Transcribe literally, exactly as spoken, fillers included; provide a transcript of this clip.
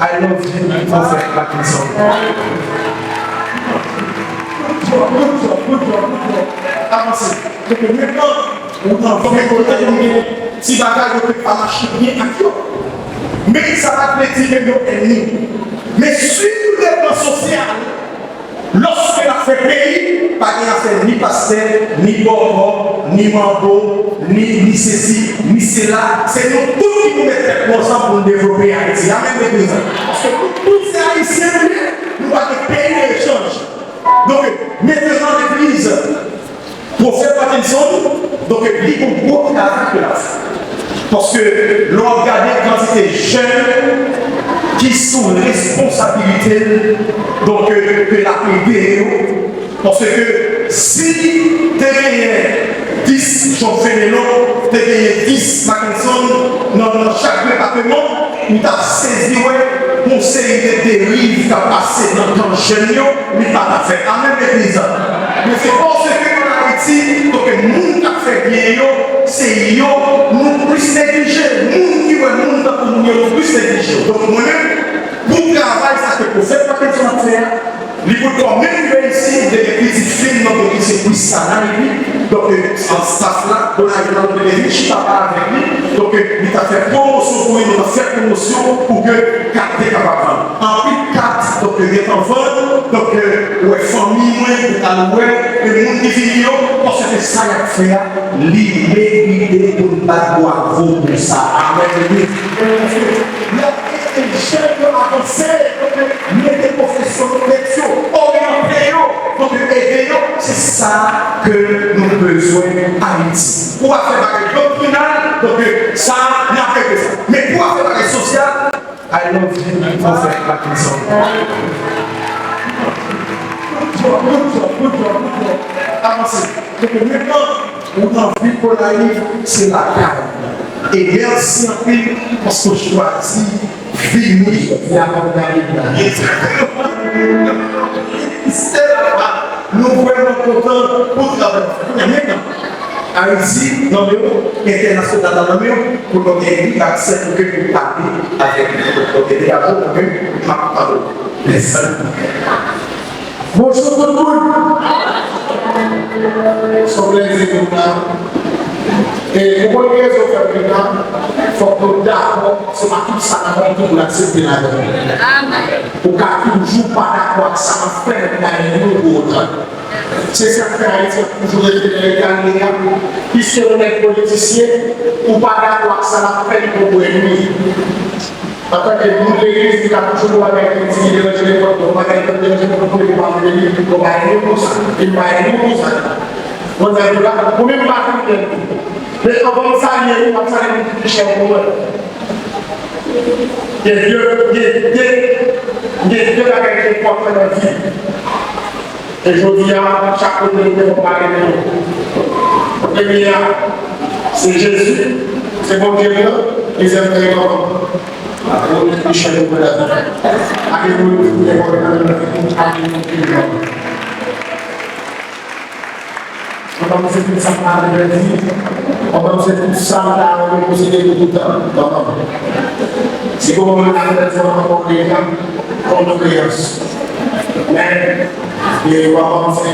I love you, Pròfèt Mackenson. Good job, good job, good job, good job. Avanse. Donk, mentnan, ou nan vant kote nou gen ti bagay yo pe pa mache byen ak yo. Men sa pa vle di ke yo ènmi. Men si nou gen plan sosyal, lòske n ap fè peyi, pa gen afè ni pastè, ni bòkò, ni manbo, ni, ni sesi, ni sela. Se nou tout ki pou met tèt nou ansanm pou n devlope Ayiti. Amèn, legliz la. Paske nou tout se Ayisyen nou ye, nou pa gen peyi de echanj. Donk, mete nan legliz, Pwofèt Mackenson, donk, li gon gwo travay ke l ap fè. Paske lè w ap gade kantite jèn ki sou responsabilite l, donk, ke l ap ede yo. Paske si te genyen dis Jon Fenelon, te genyen dis Mackenson nan, nan chak depatman, ou t ap sezi wè yon seri de deriv k ap pase nan kan jèn yo, li pa t ap fèt. Amèn, legliz. Men se paske ann Ayiti, donk, moun k ap fè byen yo, se yo, nou plis neglije. Moun ki wè moun tankou moun yo, nou plis neglije yo. Donk, mwen menm, pou travay sa ke Pwofèt Mackenson ap fè a, li pou kòm menm reyisi, li te gen pitit fi l nan, donk, ki se Prisca Nayli. Donk, an staf la, Donald Trump te vin chita pale avèk li. Donk, li t ap fè pwomosyon pou li, nou t ap fè pwomosyon pou ke kat te kapab vann. Anpil kat, donk, gentan vann, donk, ou wè fanmi mwen, ou al wè, e moun ki vini yo, paske sa y ap fè a, li merite pou n bat bwavo pou sa. Amèn, legliz. Y ap ede jèn yo avanse, donk, mete pwofesyon nan tèt yo, oryante yo, donk, ede yo. Se sa ke nou bezwen Ayiti. Pou afè bagay doktrinal, donk, sa, n ap regle sa. Men pou afè bagay sosyal, I love you, Pròfèt Mackenson. Good job, good job, good job, good job. Avanse. Donk, mentnan, ou nan vil Gonayiv, se lakay. E mèsi anpil paske w chwazi vini jodi a pou Gonayiv la. Yes. Se la. Nou vrèman kontan pou travay. Kounye a, mentnan, Ayiti nan men w, entènasyonal la nan men w, pou nou gen lib aksè pou ke nou pale avèk li. Donk, degaje w mwen menm, m ap pale w. Lèzanmi. Bonjou tout moun. Se yon plèzi pou m la. E pou konn rezon fè m vin la, fòk nou dakò, se pa tout sa n ap di pou n aksepte ladan l. Ou ka toujou pa dakò ak sa m ap fè, men m pa gen yon gwo otan. Se sa k fè Ayiti ap toujou rete nan eta l ye a. Piske yon nèg politisyen, ou pa dakò ak sa l ap fè, li poko ènmi. Antanke moun legliz, li ka toujou gon bagay ki di ki deranje nenpòt moun, gon bagay ki deranje nenpòt moun, epi w pa vle li, gon bagay li konsa, epi w pa ènmi konsa. Konn sa m di w la, ou menm pa kriminèl tou. Men anvan m salye ou, m ap salye moun ki pi chè pou mwen. Gen de, gen de, gen de bagay ki enpòtan nan vi. E jodi a, chak kote nou te fè pale de nou. Premye a, se Jezi, se Bondye m nan, dezyèm nan, e manman m. Apre, ou met Michel Leopoldato. Alelouya, pou te mò nan men nou, alelouya. Manman m se tout sa m pa vle pèdi. Manman m se tout sa m ta renmen posede pou toutan. Manman m. Si gon moun ta pèdi manman m, kondoleyans. Men, e manman m se